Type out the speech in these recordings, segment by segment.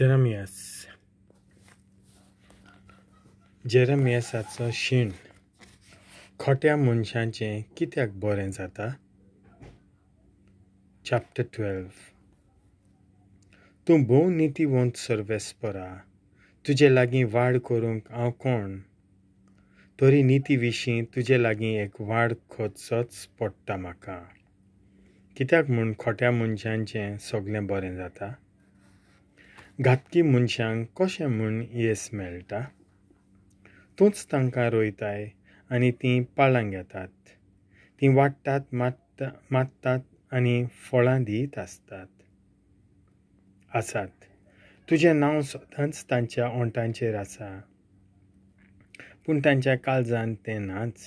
जेरेमियास. जेरेमियासाचो शीण. खोट्या मनशांचें कित्याक बरें जाता? चॅप्टर 12. तूं भोव नितीवंत सर्वेस्परा, तुजे लागीं वाड करूंक हांव कोण? तरी निती विशीं तुजे लागीं एक वाड खोदचोच पडटा म्हाका. कित्याक म्हूण खोट्या मनशांचें सगळें बरें जाता? घातकी मनशांक कशें म्हूण येस मेळटा? तूंच तांकां रोयताय आनी तीं पाळां घेतात. तीं वाडटात, माततात आनी फळां दीत आसतात आसात. तुजें नांव सदांच तांच्या ओंठांचेर आसा, पूण तांच्या काळजांत तें नाच.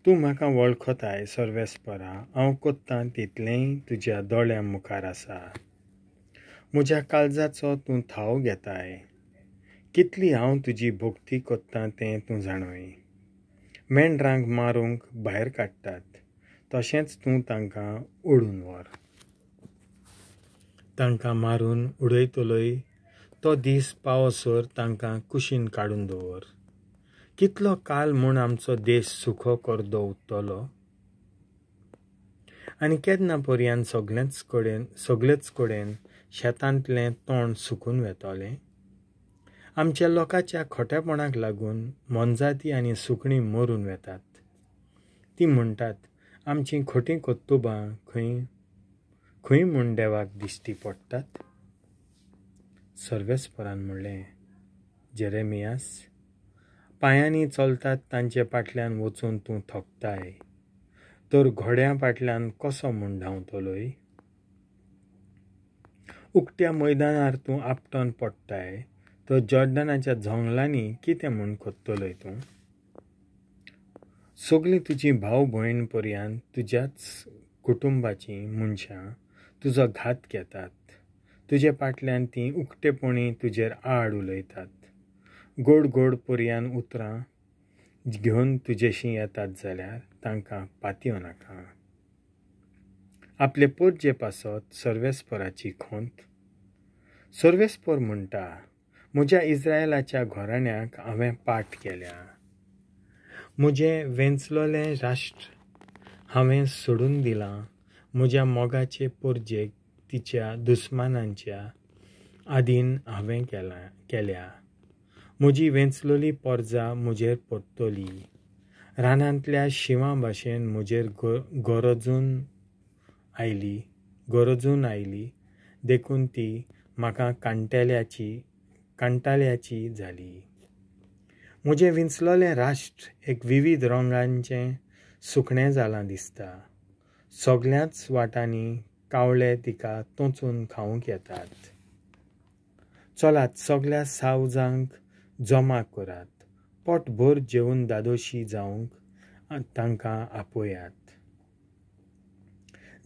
तूं म्हाका वळखताय सर्वेस्परा, हांव कोत्तां तितलेंय तुज्या दोळ्यां मुखार आसा. म्हज्या काळजाचो तूं थाव घेताय. कितली हांव तुजी भक्ती कोत्तां तें तूं जाणय. मेंढरांक मारूंक भायर काडटात, तशेंच तूं तांकां ओडून व्हर. तांकां मारून उडयतलोय तो दीस पावसर तांकां कुशीन काडून दवर. कितलो काल म्हूण आमचो देश सुखो करदो उरतलो? आनी केन्ना पर्यंत सगळेच कडेन शेतांतलें तोंड सुकून वेतलें? आमच्या लोकांच्या खोटेपणाक लागून मोनजाती आनी सुकणीं मरून वेतात. तीं म्हणटात, आमचीं खोटीं कर्तुबां खंय खंय म्हूण देवाक दिश्टी पडटात? सर्वेस्परान म्हणलें, जेरेमियास, पांयांनी चलतात तांचे फाटल्यान वचून तूं थकताय, तर घोड्यां फाटल्यान कसो म्हूण धांवतलोय? उकत्या मैदानार तूं आपटोन पडटाय, तर जॉर्डनाच्या जंगलांनी कितें म्हूण कोत्तलोय तूं? सगळीं तुजीं भाव भयण पर्यंत तुज्याच कुटुंबाचीं मनशां तुजो घात घेतात. तुजे फाटल्यान तीं उकतेपणी तुजेर आड उलयतात. गोड गोड पर्यान उतरां घेवन तुजेशी येतात जाल्यार तांकां पातयो नाका. आपले पोरजे पासत सर्वेस्पराची खोंत. सर्वेस्पर म्हणटा, म्हज्या इस्रायलाच्या घराण्याक हांवें पाठ केल्या. म्हजें वेंचलोलें राष्ट्र हांवें सोडून दिलां. म्हज्या मोगाचे पोरजेक तिच्या दुस्मानांच्या आदीन हांवें केल्या. म्हजी वेंचलोली पोरजा म्हजेर परतली. रानांतल्या शिंवा भाशेन म्हजेर गरजून आयली, देखून ती म्हाका कांटाळ्याची जाली. म्हजें विंचलोलें राष्ट्र एक विविध रंगांचें सुकणें जालां दिसता. सगळ्याच वाटांनी कावळे तिका तोंचून खावंक येतात. चलात, सगळ्या सावजांक जमा करात, पोटभर जेवन दादोशी जावंक तांकां आपयात.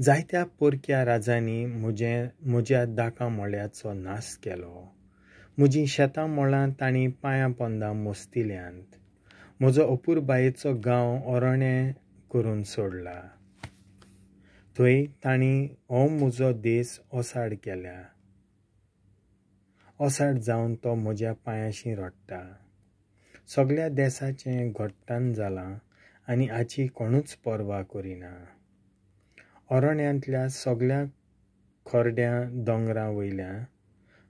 जायत्या परक्या राजांनी म्हज्या दाकां मोळ्याचो नाश केलो. म्हजीं शेतां मोळां तांणी पांयां पोंदा मोस्तिल्यांत. म्हजो अपुरबायेचो गांव अरण्य करून सोडला. थंय तांणी हो म्हजो देश ओसाड केल्या. ओसाड जावन तो म्हज्या पांयांशी रडटा. सगळ्या देसाचें घट्टान जालां आनी हाची कोणूच पर्वा करिना. अरण्यांतल्या सगळ्या खरड्या दोंगरा वयल्या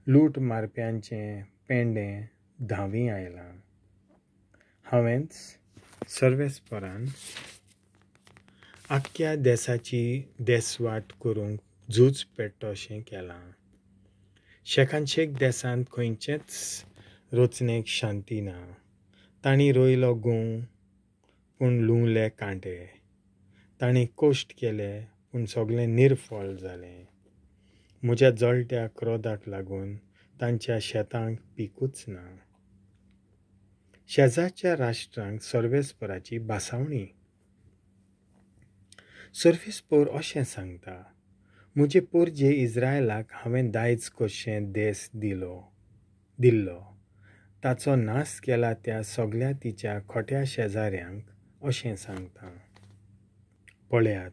लूट मारप्यांचें पेंडें धांवी आयलां. हांवेंच सर्वेस्परान आख्ख्या देसाची देसवाट करूंक झूज पेटोशें केलां. शेकानशेक देसांत खंयचेच रचनेक शांती ना. तांणी रोयलो गोंव, पूण लुंवले कांटे. तांणी कश्ट केले, पूण सगळें निर्फळ जालें. म्हज्या जळट्या क्रोधाक लागून तांच्या शेतांक पिकूच ना. शेजारच्या राष्ट्रांक सर्वेस्पराची भासावणी. सर्वेस्पर अशें सांगता, म्हजे पोरजे इस्रायलाक हांवें दायज कशें देस दिल्लो. ताचो नाश केला त्या सगळ्या तिच्या खोट्या शेजाऱ्यांक अशें सांगता, पळयात,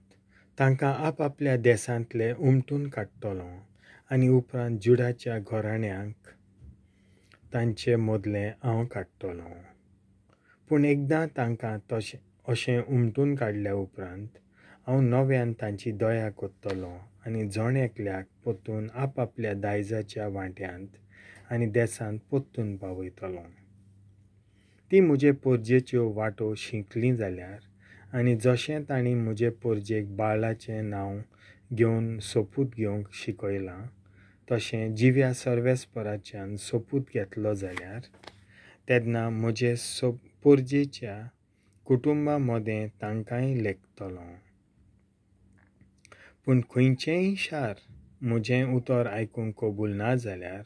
तांकां आपआपल्या देसांतले उमटून काडटलो आनी उपरांत जुडाच्या घराण्यांक तांचे मदलें हांव काडटलो. पूण एकदां तांकां तशें अशें उमटून काडल्या उपरांत हांव नव्यान तांची दया करतलो आनी जण एकल्याक परतून आपआपल्या दायजाच्या वांट्यांत आनी देसांत परतून पावयतलो. ती म्हजे पोरजेच्यो वाटो शिंकलीं जाल्यार आनी जशें तांणी म्हजे पोरजेक बाळाचें नांव घेवन सोपूत घेवंक शिकयलां तशें जिव्या सर्वेस्पराच्यान सोपूत घेतलो जाल्यार, तेन्ना म्हजे पोरजेच्या कुटुंबा मदें तांकांय लेखतलो. पूण खंयचेंय शार म्हजें उतर आयकूंक कबूल ना जाल्यार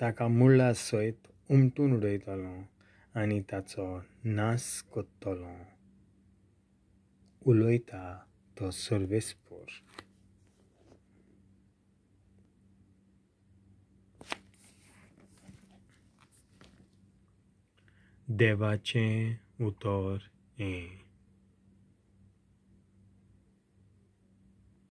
ताका मुळा सयत उमटून उडयतलो आनी ताचो नाश करतलो. उलयता तो सर्वेस्पर. देवाचें उतर हें.